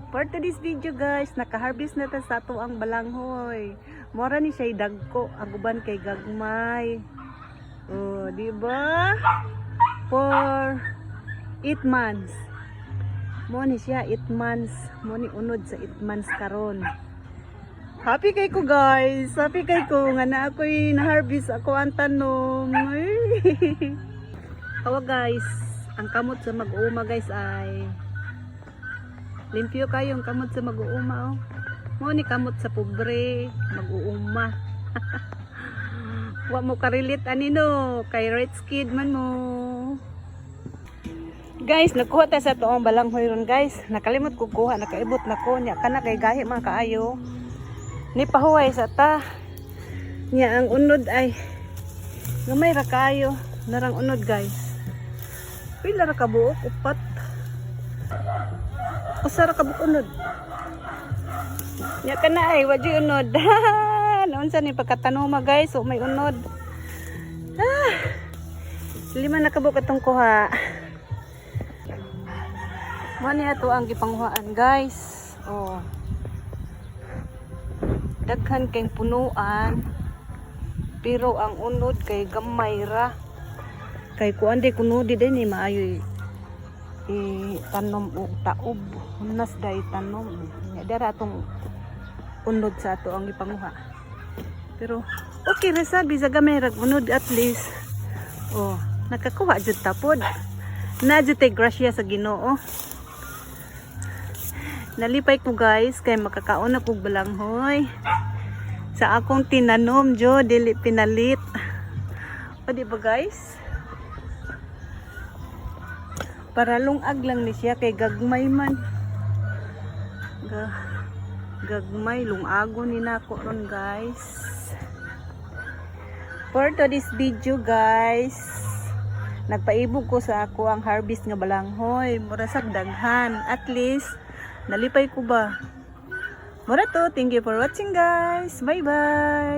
For today's video, guys, naka-harvest na ta sa ato ang balanghoy. Mora ni siya dagko, ang uban kay gagmay. Oh, di ba? For 8 months. Mo ni siya 8 months. Mo ni unod sa 8 months karon. Happy kay ko, guys. Happy kay ko nga na ako'y na-harvest ako ang tanom. Ay. Awa, guys, ang kamot sa mag-uuma, guys, ay limpyo kayo ang kamot sa mag-uuma, oh. Mo ni kamot sa pobre, mag-uuma. Wa mo ka-relate ani, no, kay rich kid man mo. Guys, nagkuha ta sa toong balanghoy ron, guys. Nakalimot ko kuha, nakaibot na ko nya kana kay gahi man kaayo. Ni pahuway sa ta. Nya ang unod ay gamay ra kaayo. Narang unod, guys. Pila ra ka buok? Upat. Usa ra ka buok unod. Nya kana ay wa jud unod. Naunsa ni pagkatanoma, guys, so may unod. Ah. Lima na ka buok atong kuha. Mo ni ato ang gipanguhaan, guys. Oh. Daghan kay punuan. Pero ang unod kay gamay ra. Kay kuan di kuno di din ni maayo i tanom og taob. Hunas day tanom. Nya dara atong unod sa ato ang gipanguha. Pero okay ra sa bisag gamay rag unod, at least. Oh, nakakuha jud tapod. Na jud tay grasya sa Ginoo. Nalipay ko, guys, kay makakaon na kog balanghoy. Sa akong tinanom jo, dili pinalit. O, di ba, guys? Para lungag lang ni siya kay gagmay man. Gagmay lungago ni nako ron, guys. For today's video, guys, nagpaibog ko sa ako ang harvest nga balanghoy. Mura sag daghan. At least nalipay ko ba. Mura to. Thank you for watching, guys. Bye bye.